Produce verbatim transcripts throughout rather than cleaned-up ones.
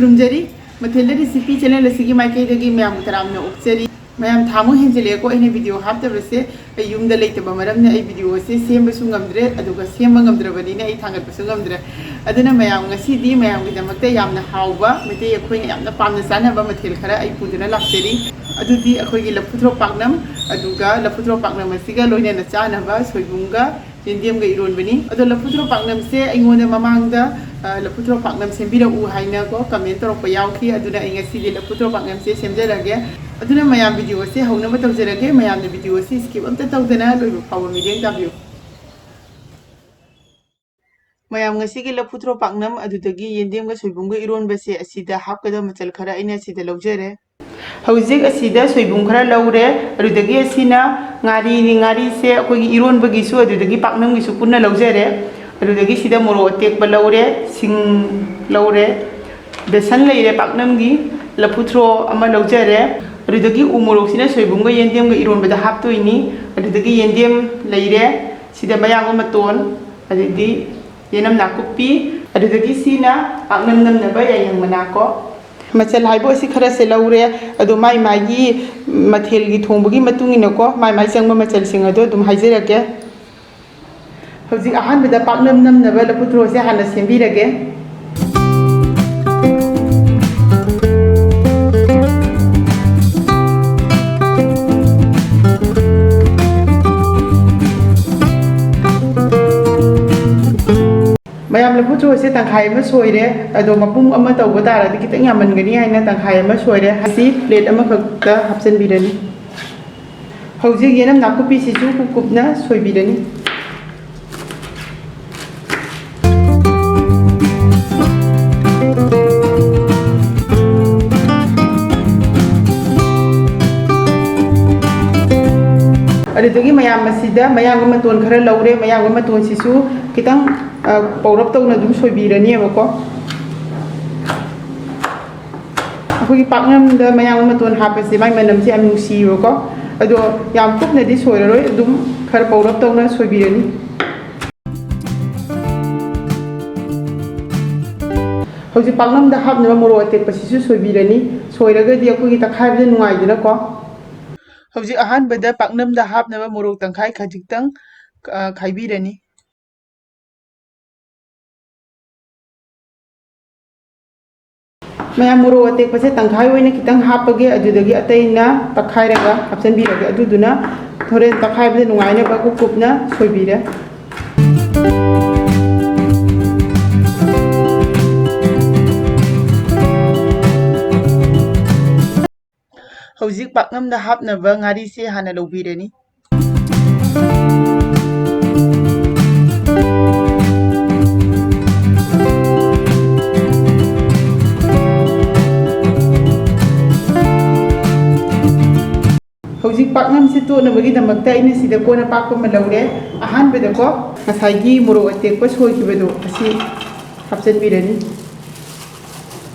ꯈꯨꯔꯨꯝꯖꯔꯤ꯫ ꯃꯊꯦꯜꯗ recipe channel ꯑꯁꯤꯒꯤ ꯃꯥꯏꯀꯩꯗꯒꯤ ꯃꯌꯥꯝꯕꯨ ꯇꯔꯥꯝꯅ ꯑꯣꯛꯆꯔꯤ꯫ ꯃꯌꯥꯝ, ꯊꯥꯃꯨꯛ ꯍꯦꯟꯖꯤꯜꯂꯛꯑꯦꯀꯣ ꯑꯩꯅ ꯚꯤꯗꯤꯑꯣ ꯍꯥꯞꯇꯕꯁꯦ꯫ ꯑꯩ ꯌꯨꯝꯗ ꯂꯩꯇꯕ ꯃꯔꯝꯅ ꯑꯩ ꯚꯤꯗꯤꯑꯣ ꯑꯁꯦ ꯁꯦꯝꯕꯁꯨ ꯉꯝꯗ꯭ꯔꯦ, ꯑꯗꯨꯒ ꯁꯦꯝꯕ ꯉꯝꯗ꯭ꯔꯕꯅꯤꯅ ꯑꯩ ꯊꯥꯡꯒꯠꯄꯁꯨ ꯉꯝꯗ꯭ꯔꯦ꯫ ꯑꯗꯨꯅ ꯃꯌꯥꯝ, ꯉꯁꯤꯗꯤ ꯃꯌꯥꯝꯒꯤꯗꯃꯛꯇ ꯌꯥꯝꯅ ꯍꯥꯎꯕ, ꯃꯩꯇꯩ ꯑꯩꯈꯣꯏꯅ ꯌꯥꯝꯅ ꯄꯥꯝꯅ ꯆꯥꯅꯕ ꯃꯊꯦꯜ ꯈꯔ ꯑꯩ ꯄꯨꯗꯨꯅ ꯂꯥꯛꯆꯔꯤ꯫ ꯑꯗꯨꯗꯤ ꯑꯩꯈꯣꯏꯒꯤ ꯂꯐꯨ ꯊ꯭ꯔꯣ ꯄꯥꯛꯅꯝ, ꯑꯗꯨꯒ ꯂꯐꯨ ꯊ꯭ꯔꯣ ꯄꯥꯛꯅꯝ ꯑꯁꯤꯒ ꯂꯣꯏꯅꯅ ꯆꯥꯅꯕ ꯁꯣꯏꯕꯨꯝꯒ ꯌꯦꯟꯗꯦꯝꯒ ꯏꯔꯣꯟꯕꯅꯤ꯫ ꯑꯗꯣ ꯂꯐꯨ ꯊ꯭ꯔꯣ ꯄꯥꯛꯅꯝꯁꯦ ꯑꯩꯉꯣꯟꯗ ꯃꯃꯥꯡꯗ, ꯑ, "ꯂꯐꯨ ꯊ꯭ꯔꯣ ꯄꯥꯛꯅꯝ ꯁꯦꯝꯕꯤꯔꯛꯎ" ꯍꯥꯏꯅꯀꯣ ꯀꯃꯦꯟ ꯇꯧꯔꯛꯄ ꯌꯥꯎꯈꯤ꯫ ꯑꯗꯨꯅ ꯑꯩ ꯉꯁꯤꯗꯤ ꯂꯐꯨ ꯊ꯭ꯔꯣ ꯄꯥꯛꯅꯝꯁꯦ ꯁꯦꯝꯖꯔꯒꯦ꯫ ꯑꯗꯨꯅ ꯃꯌꯥꯝ, ꯚꯤꯗꯤꯑꯣ ꯑꯁꯦ ꯍꯧꯅꯕ ꯇꯧꯖꯔꯒꯦ꯫ ꯃꯌꯥꯝꯅ ꯚꯤꯗꯤꯑꯣ ꯑꯁꯤ ꯁ꯭ꯀꯤꯞ ꯑꯝꯇ ꯇꯧꯗꯅ ꯂꯣꯏꯕ ꯐꯥꯎꯕ ꯃꯤꯠꯌꯦꯡ ꯇꯥꯕꯤꯌꯨ꯫ ꯃꯌꯥꯝ, ꯉꯁꯤꯒꯤ ꯂꯐꯨ ꯊ꯭ꯔꯣ ꯄꯥꯛꯅꯝ ꯑꯗꯨꯗꯒꯤ ꯌꯦꯟꯗꯦꯝꯒ ꯁꯣꯏꯕꯨꯝꯒ ꯏꯔꯣꯟꯕꯁꯦ ꯑꯁꯤꯗ ꯍꯥꯞꯀꯗꯕ ꯃꯆꯜ ꯈꯔ ꯑꯩꯅ ꯑꯁꯤꯗ ꯂꯧꯖꯔꯦ꯫ ꯍꯧꯖꯤꯛ ꯑꯁꯤꯗ ꯁꯣꯏꯕꯨꯝ ꯈꯔ ꯂꯧꯔꯦ, ꯑꯗꯨꯗꯒꯤ ꯑꯁꯤꯅ ꯉꯥꯔꯤꯅꯤ꯫ ꯉꯥꯔꯤꯁꯦ ꯑꯩꯈꯣꯏꯒꯤ ꯏꯔꯣꯟꯕꯒꯤꯁꯨ ꯑꯗꯨꯗꯒꯤ ꯄꯥꯛꯅꯝꯒꯤꯁꯨ ꯄꯨꯟꯅ ꯂꯧꯖꯔꯦ꯫ ꯑꯗꯨꯗꯒꯤ ꯁꯤꯗ ꯃꯣꯔꯣꯛ ꯑꯇꯦꯛꯄ ꯂꯧꯔꯦ, ꯁꯤꯡ ꯂꯧꯔꯦ, ꯕꯦꯁꯟ ꯂꯩꯔꯦ ꯄꯥꯛꯅꯝꯒꯤ, ꯂꯐꯨ ꯊ꯭ꯔꯣ ꯑꯃ ꯂꯧꯖꯔꯦ꯫ ꯑꯗꯨꯗꯒꯤ ꯎ ꯃꯣꯔꯣꯛꯁꯤꯅ ꯁꯣꯏꯕꯨꯝꯒ ꯌꯦꯟꯗꯦꯝꯒ ꯏꯔꯣꯟꯕꯗ ꯍꯥꯞꯇꯣꯏꯅꯤ꯫ ꯑꯗꯨꯗꯒꯤ ꯌꯦꯟꯗꯦꯝ ꯂꯩꯔꯦ, ꯁꯤꯗ ꯃꯌꯥꯡꯕ ꯃꯇꯣꯟ, ꯑꯗꯩꯗꯤ ꯌꯦꯅꯝ ꯅꯥꯀꯨꯞꯄꯤ, ꯑꯗꯨꯗꯒꯤ ꯁꯤꯅ ꯄꯥꯛꯅꯝ ꯅꯝꯅꯕ ꯌꯥꯏꯉꯪ ꯃꯅꯥ ꯀꯣ꯫ ꯃꯆꯜ ꯍꯥꯏꯕꯨ ꯑꯁꯤ ꯈꯔꯁꯦ ꯂꯧꯔꯦ, ꯑꯗꯣ ꯃꯥꯏ ꯃꯥꯏꯒꯤ ꯃꯊꯦꯜꯒꯤ ꯊꯣꯡꯕꯒꯤ ꯃꯇꯨꯡ ꯏꯟꯅꯀꯣ, ꯃꯥꯏ ꯃꯥꯏ ꯆꯪꯕ ꯃꯆꯜꯁꯤꯡ ꯑꯗꯣ ꯑꯗꯨꯝ ꯍꯥꯏꯖꯔꯛꯀꯦ꯫ ꯍꯧꯖꯤꯛ ꯑꯍꯥꯟꯕꯗ ꯄꯥꯛꯅꯝ ꯅꯝꯅꯕ ꯂꯐꯨ ꯊ꯭ꯔꯣꯁꯦ ꯍꯥꯟꯅ ꯁꯦꯝꯕꯤꯔꯒꯦ꯫ ꯃꯌꯥꯝ, ꯂꯐꯨ ꯊ꯭ꯔꯣꯁꯦ ꯇꯪꯈꯥꯏ ꯑꯃ ꯁꯣꯏꯔꯦ, ꯑꯗꯣ ꯃꯄꯨꯝ ꯑꯃ ꯇꯧꯕ ꯇꯥꯔꯗꯤ ꯈꯤꯇꯪ ꯌꯥꯝꯃꯟꯒꯅꯤ ꯍꯥꯏꯅ ꯇꯪꯈꯥꯏ ꯑꯃ ꯁꯣꯏꯔꯦ꯫ ꯑꯁꯤ ꯄ꯭ꯂꯦꯠ ꯑꯃꯈꯛꯇ ꯍꯥꯞꯆꯤꯟꯕꯤꯔꯅꯤ꯫ ꯍꯧꯖꯤꯛ ꯌꯦꯅꯝ ꯅꯥꯀꯨꯞꯄꯤꯁꯤꯁꯨ ꯀꯨꯞ ꯀꯨꯞꯅ ꯁꯣꯏꯕꯤꯔꯅꯤ꯫ ꯑꯗꯨꯗꯒꯤ ꯃꯌꯥꯝ ꯑꯁꯤꯗ ꯃꯌꯥꯡꯕ ꯃꯇꯣꯟ ꯈꯔ ꯂꯧꯔꯦ꯫ ꯃꯌꯥꯡꯕ ꯃꯇꯣꯟꯁꯤꯁꯨ ꯈꯤꯇꯪ, ꯑ, ꯄꯧꯔꯞ ꯇꯧꯅ ꯑꯗꯨꯝ ꯁꯣꯏꯕꯤꯔꯅꯦꯕꯀꯣ꯫ ꯑꯩꯈꯣꯏꯒꯤ ꯄꯥꯛꯅꯝꯗ ꯃꯌꯥꯡꯕ ꯃꯇꯣꯟ ꯍꯥꯞꯄꯁꯦ ꯃꯥꯏ ꯃꯅꯝꯁꯦ ꯌꯥꯝ ꯅꯨꯡꯁꯤꯌꯦꯕꯀꯣ꯫ ꯑꯗꯣ ꯌꯥꯝ ꯀꯨꯞꯅꯗꯤ ꯁꯣꯏꯔꯔꯣꯏ, ꯑꯗꯨꯝ ꯈꯔ ꯄꯧꯔꯞ ꯇꯧꯅ ꯁꯣꯏꯕꯤꯔꯅꯤ꯫ ꯍꯧꯖꯤꯛ ꯄꯥꯛꯅꯝꯗ ꯍꯥꯞꯅꯕ ꯃꯣꯔꯣꯛ ꯑꯇꯦꯛꯄꯁꯤꯁꯨ ꯁꯣꯏꯕꯤꯔꯅꯤ꯫ ꯁꯣꯏꯔꯒꯗꯤ ꯑꯩꯈꯣꯏꯒꯤ ꯇꯛꯈꯥꯏꯕꯗ ꯅꯨꯡꯉꯥꯏꯗꯅꯀꯣ꯫ ꯍꯧꯖꯤꯛ ꯑꯍꯥꯟꯕꯗ ꯄꯥꯛꯅꯝꯗ ꯍꯥꯞꯅꯕ ꯃꯣꯔꯣꯛ ꯇꯪꯈꯥꯏ ꯈꯖꯤꯛꯇꯪ, ꯑ, ꯈꯥꯏꯕꯤꯔꯅꯤ꯫ ꯃꯌꯥꯝ, ꯃꯣꯔꯣꯛ ꯑꯇꯦꯛꯄꯁꯦ ꯇꯪꯈꯥꯏ ꯑꯣꯏꯅ ꯈꯤꯇꯪ ꯍꯥꯞꯄꯒꯦ, ꯑꯗꯨꯗꯒꯤ ꯑꯇꯩꯅ ꯇꯛꯈꯥꯏꯔꯒ ꯍꯥꯞꯆꯤꯟꯕꯤꯔꯒꯦ꯫ ꯑꯗꯨꯗꯨꯅ ꯍꯣꯔꯦꯟ ꯇꯛꯈꯥꯏꯕꯗ ꯅꯨꯡꯉꯥꯏꯅꯕ ꯀꯨꯞ ꯀꯨꯞꯅ ꯁꯣꯏꯕꯤꯔꯦ꯫ ꯍꯧꯖꯤꯛ ꯄꯥꯛꯅꯝꯗ ꯍꯥꯞꯅꯕ ꯉꯥꯔꯤꯁꯦ ꯍꯥꯟꯅ ꯂꯧꯕꯤꯔꯅꯤ꯫ ꯍꯧꯖꯤꯛ ꯄꯥꯛꯅꯝꯁꯦ ꯇꯣꯠꯅꯕꯒꯤꯗꯃꯛꯇ ꯑꯩꯅ ꯁꯤꯗ ꯀꯣꯟ ꯑꯄꯥꯛꯄ ꯑꯃ ꯂꯧꯔꯦ꯫ ꯑꯍꯥꯟꯕꯗꯀꯣ, ꯉꯁꯥꯏꯒꯤ ꯃꯣꯔꯣꯛ ꯑꯇꯦꯛꯄ ꯁꯣꯏꯈꯤꯕꯗꯣ ꯑꯁꯤ ꯍꯥꯞꯆꯤꯟꯕꯤꯔꯅꯤ꯫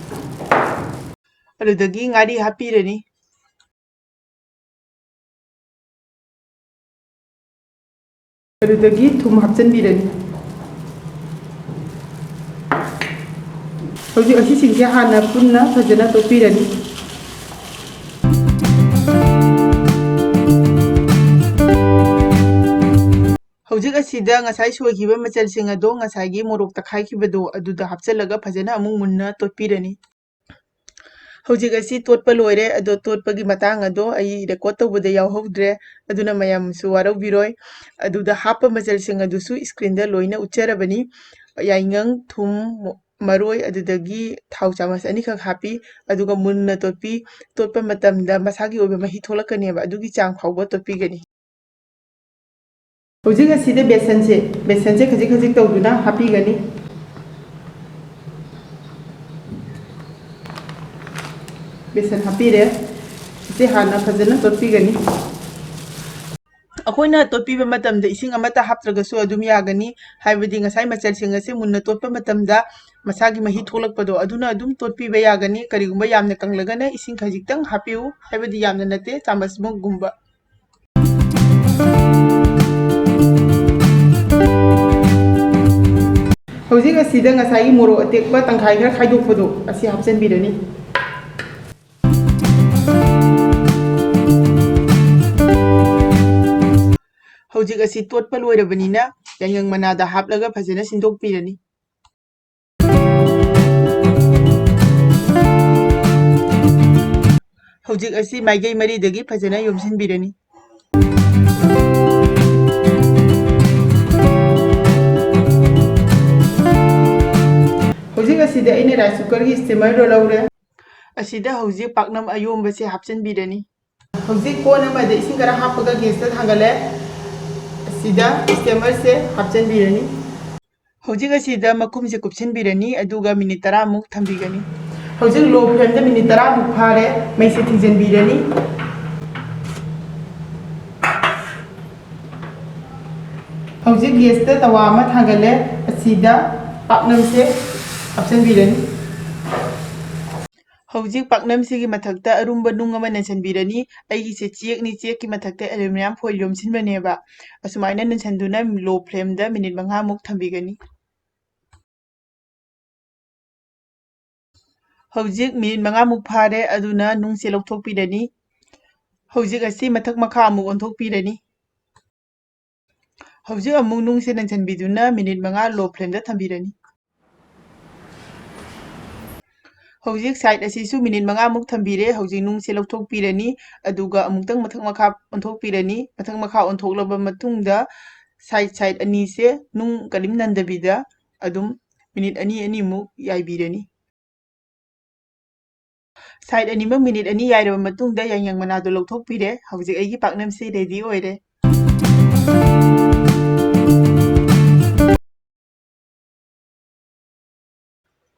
ꯑꯗꯨꯗꯒꯤ ꯉꯥꯔꯤ ꯍꯥꯞꯄꯤꯔꯅꯤ꯫ ꯑꯗꯨꯗꯒꯤ ꯊꯨꯝ ꯍꯥꯞꯆꯤꯟꯕꯤꯔꯅꯤ꯫ ꯍꯧꯖꯤꯛ ꯑꯁꯤꯁꯤꯡꯁꯦ ꯍꯥꯟꯅ ꯄꯨꯟꯅ ꯐꯖꯅ ꯇꯣꯠꯄꯤꯔꯅꯤ꯫ ꯍꯧꯖꯤꯛ ꯑꯁꯤꯗ ꯉꯁꯥꯏ ꯁꯣꯏꯈꯤꯕ ꯃꯆꯜꯁꯤꯡ ꯑꯗꯣ, ꯉꯁꯥꯏꯒꯤ ꯃꯣꯔꯣꯛ ꯇꯛꯈꯥꯏꯈꯤꯕꯗꯣ, ꯑꯗꯨꯗ ꯍꯥꯞꯆꯤꯜꯂꯒ ꯐꯖꯅ ꯑꯃꯨꯛ ꯃꯨꯟꯅ ꯇꯣꯠꯄꯤꯔꯅꯤ꯫ ꯍꯧꯖꯤꯛ ꯑꯁꯤ ꯇꯣꯠꯄ ꯂꯣꯏꯔꯦ, ꯑꯗꯣ ꯇꯣꯠꯄꯒꯤ ꯃꯇꯥꯡ ꯑꯗꯣ ꯑꯩ record ꯇꯧꯕꯗ ꯌꯥꯎꯍꯧꯗ꯭ꯔꯦ, ꯑꯗꯨꯅ ꯃꯌꯥꯝꯁꯨ ꯋꯥꯔꯧꯕꯤꯔꯣꯏ꯫ ꯑꯗꯨꯗ ꯍꯥꯞꯄ ꯃꯆꯜꯁꯤꯡ ꯑꯗꯨꯁꯨ screenꯗ ꯂꯣꯏꯅ ꯎꯠꯆꯔꯕꯅꯤ꯫ ꯌꯥꯏꯉꯪ, ꯊꯨꯝ, ꯃꯔꯣꯏ, ꯑꯗꯨꯗꯒꯤ ꯊꯥꯎ ꯆꯥꯃꯁ ꯑꯅꯤꯈꯛ ꯍꯥꯞꯄꯤ꯫ ꯑꯗꯨꯒ ꯃꯨꯟꯅ ꯇꯣꯠꯄꯤ꯫ ꯇꯣꯠꯄ ꯃꯇꯝꯗ ꯃꯁꯥꯒꯤ ꯑꯣꯏꯕ ꯃꯍꯤ ꯊꯣꯛꯂꯛꯀꯅꯦꯕ, ꯑꯗꯨꯒꯤ ꯆꯥꯡ ꯐꯥꯎꯕ ꯇꯣꯠꯄꯤꯒꯅꯤ꯫ ꯍꯧꯖꯤꯛ ꯑꯁꯤꯗ ꯕꯦꯁꯟꯁꯦ, ꯕꯦꯁꯟꯁꯦ ꯈꯖꯤꯛ ꯈꯖꯤꯛ ꯇꯧꯗꯨꯅ ꯍꯥꯞꯄꯤꯒꯅꯤ꯫ ꯕꯦꯁꯟ ꯍꯥꯞꯄꯤꯔꯦ꯫ ꯁꯤ ꯍꯥꯟꯅ ꯐꯖꯅ ꯇꯣꯠꯄꯤꯒꯅꯤ꯫ ꯑꯩꯈꯣꯏꯅ ꯇꯣꯠꯄꯤꯕ ꯃꯇꯝꯗ ꯏꯁꯤꯡ ꯑꯃꯠꯇ ꯍꯥꯞꯇ꯭ꯔꯒꯁꯨ ꯑꯗꯨꯝ ꯌꯥꯒꯅꯤ, ꯍꯥꯏꯕꯗꯤ ꯉꯁꯥꯏ ꯃꯆꯜꯁꯤꯡ ꯑꯁꯦ ꯃꯨꯟꯅ ꯇꯣꯠꯄ ꯃꯇꯝꯗ ꯃꯁꯥꯒꯤ ꯃꯍꯤ ꯊꯣꯛꯂꯛꯄꯗꯣ, ꯑꯗꯨꯅ ꯑꯗꯨꯝ ꯇꯣꯠꯄꯤꯕ ꯌꯥꯒꯅꯤ꯫ ꯀꯔꯤꯒꯨꯝꯕ ꯌꯥꯝꯅ ꯀꯪꯂꯒꯅ ꯏꯁꯤꯡ ꯈꯖꯤꯛꯇꯪ ꯍꯥꯞꯄꯤꯌꯨ, ꯍꯥꯏꯕꯗꯤ ꯌꯥꯝꯅ ꯅꯠꯇꯦ, ꯆꯥꯃꯁ ꯃꯨꯛꯒꯨꯝꯕ꯫ ꯍꯧꯖꯤꯛ ꯑꯁꯤꯗ ꯉꯁꯥꯏꯒꯤ ꯃꯣꯔꯣꯛ ꯑꯇꯦꯛꯄ ꯇꯪꯈꯥꯏ ꯈꯔ ꯈꯥꯏꯗꯣꯛꯄꯗꯣ ꯑꯁꯤ ꯍꯥꯞꯆꯤꯟꯕꯤꯔꯅꯤ꯫ ꯍꯧꯖꯤꯛ ꯑꯁꯤ ꯇꯣꯠꯄ ꯂꯣꯏꯔꯕꯅꯤꯅ ꯌꯥꯏꯉꯪ ꯃꯅꯥꯗ ꯍꯥꯞꯂꯒ ꯐꯖꯅ ꯁꯤꯟꯗꯣꯛꯄꯤꯔꯅꯤ꯫ ꯍꯧꯖꯤꯛ ꯑꯁꯤ ꯃꯥꯏꯀꯩ ꯃꯔꯤꯗꯒꯤ ꯐꯖꯅ ꯌꯣꯝꯁꯤꯟꯕꯤꯔꯅꯤ꯫ ꯍꯧꯖꯤꯛ ꯑꯁꯤꯗ ꯑꯩꯅ rice cookerꯒꯤ steamerꯗꯣ ꯂꯧꯔꯦ꯫ ꯑꯁꯤꯗ ꯍꯧꯖꯤꯛ ꯄꯥꯛꯅꯝ ꯑꯌꯣꯝꯕꯁꯦ ꯍꯥꯞꯆꯤꯟꯕꯤꯔꯅꯤ꯫ ꯍꯧꯖꯤꯛ ꯀꯣꯟ ꯑꯃꯗ ꯏꯁꯤꯡ ꯈꯔ ꯍꯥꯞꯄꯒ gasꯇ ꯊꯥꯡꯒꯠꯂꯦ꯫ ꯑꯁꯤꯗ steamerꯁꯦ ꯍꯥꯞꯆꯤꯟꯕꯤꯔꯅꯤ꯫ ꯍꯧꯖꯤꯛ ꯑꯁꯤꯗ ꯃꯈꯨꯝꯁꯦ ꯀꯨꯞꯁꯤꯟꯕꯤꯔꯅꯤ, ꯑꯗꯨꯒ minute ꯇꯔꯥꯃꯨꯛ ꯊꯝꯕꯤꯒꯅꯤ꯫ ꯍꯧꯖꯤꯛ low flameꯗ minute ꯇꯔꯥꯃꯨꯛ ꯐꯥꯔꯦ, ꯃꯩꯁꯦ ꯊꯤꯡꯖꯤꯟꯕꯤꯔꯅꯤ꯫ ꯍꯧꯖꯤꯛ gasꯇ ꯇꯋꯥ ꯑꯃ ꯊꯥꯡꯒꯠꯂꯦ, ꯑꯁꯤꯗ ꯄꯥꯛꯅꯝꯁꯦ ꯍꯥꯞꯆꯤꯟꯕꯤꯔꯅꯤ꯫ ꯍꯧꯖꯤꯛ ꯄꯥꯛꯅꯝꯁꯤꯒꯤ ꯃꯊꯛꯇ ꯑꯔꯨꯝꯕ ꯅꯨꯡ ꯑꯃ ꯅꯟꯁꯤꯟꯕꯤꯔꯅꯤ꯫ ꯑꯩꯒꯤꯁꯦ ꯆꯦꯛꯅꯤ, ꯆꯦꯛꯀꯤ ꯃꯊꯛꯇ aluminium foil ꯌꯣꯝꯁꯤꯟꯕꯅꯦꯕ꯫ ꯑꯁꯨꯃꯥꯏꯅ ꯅꯟꯁꯤꯟꯗꯨꯅ low flameꯗ minute ꯃꯉꯥꯃꯨꯛ ꯊꯝꯕꯤꯒꯅꯤ꯫ ꯍꯧꯖꯤꯛ minute ꯃꯉꯥꯃꯨꯛ ꯐꯥꯔꯦ, ꯑꯗꯨꯅ ꯅꯨꯡꯁꯦ ꯂꯧꯊꯣꯛꯄꯤꯔꯅꯤ꯫ ꯍꯧꯖꯤꯛ ꯑꯁꯤ ꯃꯊꯛ ꯃꯈꯥ ꯑꯃꯨꯛ ꯑꯣꯟꯊꯣꯛꯄꯤꯔꯅꯤ꯫ ꯍꯧꯖꯤꯛ ꯑꯃꯨꯛ ꯅꯨꯡꯁꯦ ꯅꯟꯁꯤꯟꯕꯤꯗꯨꯅ minute ꯃꯉꯥ low flameꯗ ꯊꯝꯕꯤꯔꯅꯤ꯫ ꯍꯧꯖꯤꯛ side ꯑꯁꯤꯁꯨ minute ꯃꯉꯥꯃꯨꯛ ꯊꯝꯕꯤꯔꯦ꯫ ꯍꯧꯖꯤꯛ ꯅꯨꯡꯁꯦ ꯂꯧꯊꯣꯛꯄꯤꯔꯅꯤ, ꯑꯗꯨꯒ ꯑꯃꯨꯛꯇꯪ ꯃꯊꯛ ꯃꯈꯥ ꯑꯣꯟꯊꯣꯛꯄꯤꯔꯅꯤ꯫ ꯃꯊꯛ ꯃꯈꯥ ꯑꯣꯟꯊꯣꯛꯂꯕ ꯃꯇꯨꯡꯗ side side ꯑꯅꯤꯁꯦ ꯅꯨꯡ ꯀꯔꯤꯝ ꯅꯟꯗꯕꯤꯗ ꯑꯗꯨꯝ minute ꯑꯅꯤ ꯑꯅꯤꯃꯨꯛ ꯌꯥꯏꯕꯤꯔꯅꯤ꯫ Side ꯑꯅꯤꯃꯛ minute ꯑꯅꯤ ꯌꯥꯏꯔꯕ ꯃꯇꯨꯡꯗ ꯌꯥꯏꯉꯪ ꯃꯅꯥꯗꯣ ꯂꯧꯊꯣꯛꯄꯤꯔꯦ꯫ ꯍꯧꯖꯤꯛ ꯑꯩꯒꯤ ꯄꯥꯛꯅꯝꯁꯤ ready ꯑꯣꯏꯔꯦ꯫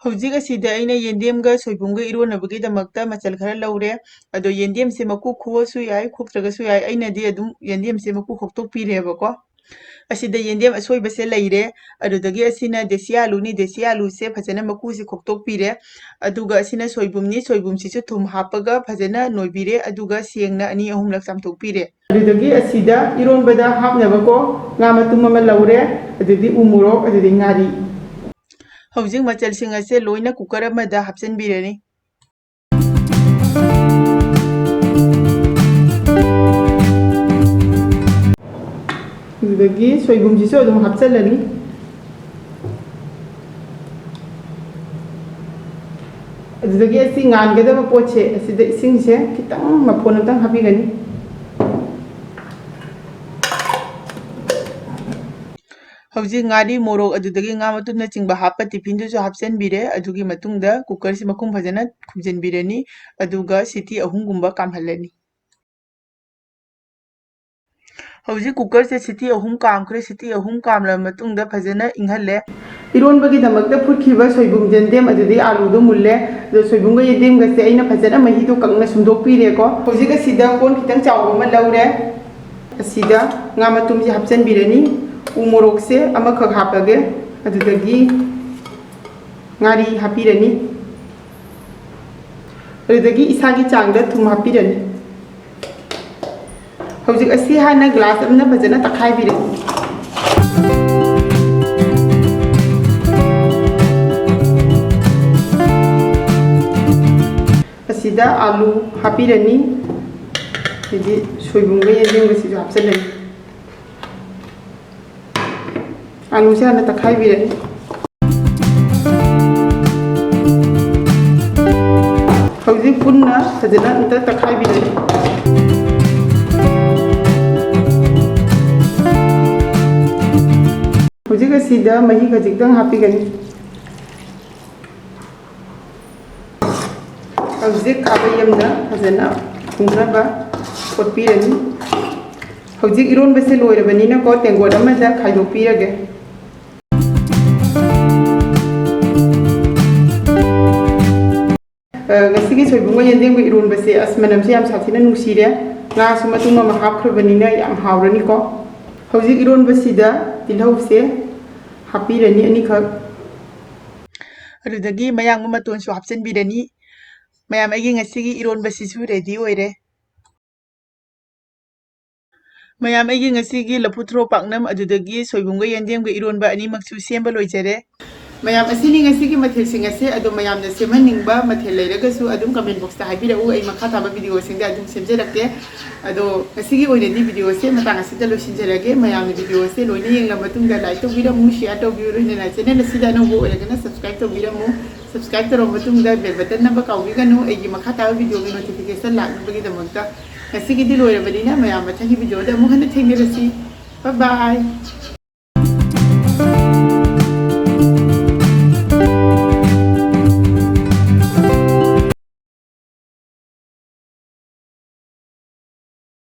ꯍꯧꯖꯤꯛ ꯑꯁꯤꯗ ꯑꯩꯅ ꯌꯦꯟꯗꯦꯝꯒ ꯁꯣꯏꯕꯨꯝꯒ ꯏꯔꯣꯟꯅꯕꯒꯤꯗꯃꯛꯇ ꯃꯆꯜ ꯈꯔ ꯂꯧꯔꯦ꯫ ꯑꯗꯣ ꯌꯦꯟꯗꯦꯝꯁꯦ ꯃꯀꯨ ꯈꯣꯛꯑꯁꯨ ꯌꯥꯏ, ꯈꯣꯛꯇ꯭ꯔꯒꯁꯨ ꯌꯥꯏ꯫ ꯑꯩꯅꯗꯤ ꯑꯗꯨꯝ ꯌꯦꯟꯗꯦꯝꯁꯦ ꯃꯀꯨ ꯈꯣꯛꯇꯣꯛꯄꯤꯔꯦꯕꯀꯣ꯫ ꯑꯁꯤꯗ ꯌꯦꯟꯗꯦꯝ ꯑꯁꯣꯏꯕꯁꯦ ꯂꯩꯔꯦ꯫ ꯑꯗꯨꯗꯒꯤ ꯑꯁꯤꯅ ꯗꯦꯁꯤ ꯑꯥꯂꯨꯅꯤ, ꯗꯦꯁꯤ ꯑꯥꯂꯨꯁꯦ ꯐꯖꯅ ꯃꯀꯨꯁꯦ ꯈꯣꯛꯇꯣꯛꯄꯤꯔꯦ꯫ ꯑꯗꯨꯒ ꯑꯁꯤꯅ ꯁꯣꯏꯕꯨꯝꯅꯤ, ꯁꯣꯏꯕꯨꯝꯁꯤꯁꯨ ꯊꯨꯝ ꯍꯥꯞꯄꯒ ꯐꯖꯅ ꯅꯣꯏꯕꯤꯔꯦ꯫ ꯑꯗꯨꯒ ꯁꯦꯡꯅ ꯑꯅꯤ ꯑꯍꯨꯝꯂꯛ ꯆꯥꯝꯊꯣꯛꯄꯤꯔꯦ꯫ ꯑꯗꯨꯗꯒꯤ ꯑꯁꯤꯗ ꯏꯔꯣꯟꯕꯗ ꯍꯥꯞꯅꯕꯀꯣ ꯉꯥ ꯃꯇꯨꯝ ꯑꯃ ꯂꯧꯔꯦ, ꯑꯗꯨꯗꯤ ꯎ ꯃꯣꯔꯣꯛ, ꯑꯗꯨꯗꯤ ꯉꯥꯔꯤ꯫ ꯍꯧꯖꯤꯛ ꯃꯆꯜꯁꯤꯡ ꯑꯁꯦ ꯂꯣꯏꯅ cooker ꯑꯃꯗ ꯍꯥꯞꯆꯤꯟꯕꯤꯔꯅꯤ꯫ ꯑꯗꯨꯗꯒꯤ ꯁꯣꯏꯕꯨꯝꯁꯤꯁꯨ ꯑꯗꯨꯝ ꯍꯥꯞꯆꯤꯜꯂꯅꯤ꯫ ꯑꯗꯨꯗꯒꯤ ꯑꯁꯤ ꯉꯥꯟꯒꯗꯕ ꯄꯣꯠꯁꯦ ꯑꯁꯤꯗ ꯏꯁꯤꯡꯁꯦ ꯈꯤꯇꯪ ꯃꯐꯣꯟ ꯑꯝꯇꯪ ꯍꯥꯞꯄꯤꯒꯅꯤ꯫ ꯍꯧꯖꯤꯛ ꯉꯥꯔꯤ, ꯃꯣꯔꯣꯛ, ꯑꯗꯨꯗꯒꯤ ꯉꯥ ꯃꯇꯨꯝꯅꯆꯤꯡꯕ ꯍꯥꯞꯄ ꯇꯤꯐꯤꯟꯗꯨꯁꯨ ꯍꯥꯞꯆꯤꯟꯕꯤꯔꯦ꯫ ꯑꯗꯨꯒꯤ ꯃꯇꯨꯡꯗ cookerꯁꯤ ꯃꯈꯨꯝ ꯐꯖꯅ ꯈꯨꯝꯖꯤꯟꯕꯤꯔꯅꯤ, ꯑꯗꯨꯒ ꯁꯤꯇꯤ ꯑꯍꯨꯝꯒꯨꯝꯕ ꯀꯥꯝꯍꯜꯂꯅꯤ꯫ ꯍꯧꯖꯤꯛ cookerꯁꯦ ꯁꯤꯇꯤ ꯑꯍꯨꯝ ꯀꯥꯝꯈ꯭ꯔꯦ꯫ ꯁꯤꯇꯤ ꯑꯍꯨꯝ ꯀꯥꯝꯂꯕ ꯃꯇꯨꯡꯗ ꯐꯖꯅ ꯏꯪꯍꯜꯂꯦ꯫ ꯏꯔꯣꯟꯕꯒꯤꯗꯃꯛꯇ ꯐꯨꯠꯈꯤꯕ ꯁꯣꯏꯕꯨꯝ, ꯌꯦꯟꯗꯦꯝ, ꯑꯗꯨꯗꯒꯤ ꯑꯂꯨꯗꯣ ꯃꯨꯜꯂꯦ꯫ ꯑꯗꯣ ꯁꯣꯏꯕꯨꯝꯒ ꯌꯦꯟꯗꯦꯝꯒꯁꯦ ꯑꯩꯅ ꯐꯖꯅ ꯃꯍꯤꯗꯣ ꯀꯪꯅ ꯁꯨꯝꯗꯣꯛꯄꯤꯔꯦꯀꯣ꯫ ꯍꯧꯖꯤꯛ ꯑꯁꯤꯗ ꯀꯣꯟ ꯈꯤꯇꯪ ꯆꯥꯎꯕ ꯑꯃ ꯂꯧꯔꯦ꯫ ꯑꯁꯤꯗ ꯉꯥ ꯃꯇꯨꯝꯁꯦ ꯍꯥꯞꯆꯤꯟꯕꯤꯔꯅꯤ꯫ ꯎ ꯃꯣꯔꯣꯛꯁꯦ ꯑꯃꯈꯛ ꯍꯥꯞꯄꯒꯦ꯫ ꯑꯗꯨꯗꯒꯤ ꯉꯥꯔꯤ ꯍꯥꯞꯄꯤꯔꯅꯤ꯫ ꯑꯗꯨꯗꯒꯤ ꯏꯁꯥꯒꯤ ꯆꯥꯡꯗ ꯊꯨꯝ ꯍꯥꯞꯄꯤꯔꯅꯤ꯫ ꯍꯧꯖꯤꯛ ꯑꯁꯤ ꯍꯥꯟꯅ glass ꯑꯃꯅ ꯐꯖꯅ ꯇꯛꯈꯥꯏꯕꯤꯔꯅꯤ꯫ ꯑꯁꯤꯗ ꯑꯂꯨ ꯍꯥꯞꯄꯤꯔꯅꯤ꯫ ꯑꯗꯩꯗꯤ ꯁꯣꯏꯕꯨꯝꯒ ꯌꯦꯟꯗꯦꯝꯒꯁꯤꯁꯨ ꯍꯥꯞꯆꯤꯜꯂꯅꯤ꯫ ꯑꯂꯨꯁꯦ ꯍꯥꯟꯅ ꯇꯛꯈꯥꯏꯕꯤꯔꯅꯤ꯫ ꯍꯧꯖꯤꯛ ꯄꯨꯟꯅ ꯐꯖꯅ ꯑꯝꯇ ꯇꯛꯈꯥꯏꯕꯤꯔꯅꯤ꯫ ꯍꯧꯖꯤꯛ ꯑꯁꯤꯗ ꯃꯍꯤ ꯈꯖꯤꯛꯇꯪ ꯍꯥꯞꯄꯤꯒꯅꯤ꯫ ꯍꯧꯖꯤꯛ ꯈꯥꯕꯩ ꯑꯃꯅ ꯐꯖꯅ ꯊꯨꯝꯅꯕ ꯀꯣꯠꯄꯤꯔꯅꯤ꯫ ꯍꯧꯖꯤꯛ ꯏꯔꯣꯟꯕꯁꯦ ꯂꯣꯏꯔꯕꯅꯤꯅꯀꯣ, ꯇꯦꯡꯀꯣꯠ ꯑꯃꯗ ꯈꯥꯏꯗꯣꯛꯄꯤꯔꯒꯦ꯫ ꯑ, ꯉꯁꯤꯒꯤ ꯁꯣꯏꯕꯨꯝꯒ ꯌꯦꯟꯗꯦꯝꯒ ꯏꯔꯣꯟꯕꯁꯦ, ꯑꯁ, ꯃꯅꯝꯁꯦ ꯌꯥꯝ ꯁꯥꯊꯤꯅ ꯅꯨꯡꯁꯤꯔꯦ꯫ ꯉꯥꯁꯨ ꯃꯇꯨꯝ ꯑꯃ ꯍꯥꯞꯈ꯭ꯔꯕꯅꯤꯅ ꯌꯥꯝ ꯍꯥꯎꯔꯅꯤꯀꯣ꯫ ꯍꯧꯖꯤꯛ ꯏꯔꯣꯟꯕꯁꯤꯗ ꯇꯤꯜꯍꯧꯁꯦ ꯍꯥꯞꯄꯤꯔꯅꯤ ꯑꯅꯤꯈꯛ꯫ ꯑꯗꯨꯗꯒꯤ ꯃꯌꯥꯡꯕ ꯃꯇꯣꯟꯁꯨ ꯍꯥꯞꯆꯤꯟꯕꯤꯔꯅꯤ꯫ ꯃꯌꯥꯝ, ꯑꯩꯒꯤ ꯉꯁꯤꯒꯤ ꯏꯔꯣꯟꯕꯁꯤꯁꯨ ready ꯑꯣꯏꯔꯦ꯫ ꯃꯌꯥꯝ, ꯑꯩꯒꯤ ꯉꯁꯤꯒꯤ ꯂꯐꯨ ꯊꯔꯣ ꯄꯥꯛꯅꯝ ꯑꯗꯨꯗꯒꯤ ꯁꯣꯏꯕꯨꯝꯒ ꯌꯦꯟꯗꯦꯝꯒ ꯏꯔꯣꯟꯕ ꯑꯅꯤꯃꯛꯁꯨ ꯁꯦꯝꯕ ꯂꯣꯏꯖꯔꯦ꯫ ꯃꯌꯥꯝ, ꯑꯁꯤꯅꯤ ꯉꯁꯤꯒꯤ ꯃꯊꯦꯜꯁꯤꯡ ꯑꯁꯦ꯫ ꯑꯗꯣ ꯃꯌꯥꯝꯅ ꯁꯦꯝꯍꯟꯅꯤꯡꯕ ꯃꯊꯦꯜ ꯂꯩꯔꯒꯁꯨ ꯑꯗꯨꯝ comment boxꯇ ꯍꯥꯏꯕꯤꯔꯛꯎ, ꯑꯩ ꯃꯈꯥ ꯇꯥꯕ videoꯁꯤꯡꯗ ꯑꯗꯨꯝ ꯁꯦꯝꯖꯔꯛꯀꯦ꯫ ꯑꯗꯣ ꯉꯁꯤꯒꯤ ꯑꯣꯏꯅꯗꯤ videoꯁꯦ ꯃꯇꯥꯡ ꯑꯁꯤꯗ ꯂꯣꯏꯁꯤꯟꯖꯔꯒꯦ꯫ ꯃꯌꯥꯝꯅ videoꯁꯦ ꯂꯣꯏꯅ ꯌꯦꯡꯂꯕ ꯃꯇꯨꯡꯗ like ꯇꯧꯕꯤꯔꯝꯃꯨ, share ꯇꯧꯕꯤꯌꯨ, ꯂꯣꯏꯅꯅ channel ꯑꯁꯤꯗ ꯑꯅꯧꯕ ꯑꯣꯏꯔꯒꯅ subscribe ꯇꯧꯕꯤꯔꯝꯃꯨ꯫ Subscribe ꯇꯧꯔꯕ ꯃꯇꯨꯡꯗ bell button ꯅꯝꯕ ꯀꯥꯎꯕꯤꯒꯅꯨ꯫ ꯑꯩꯒꯤ ꯃꯈꯥ ꯇꯥꯕ videoꯒꯤ notification ꯂꯥꯛꯅꯕꯒꯤꯗꯃꯛꯇ꯫ ꯉꯁꯤꯒꯤꯗꯤ ꯂꯣꯏꯔꯕꯅꯤꯅ ꯃꯌꯥꯝ ꯃꯊꯪꯒꯤ videoꯗ ꯑꯃꯨꯛ ꯍꯟꯅ ꯊꯦꯡꯅꯔꯁꯤ꯫ Bye bye꯫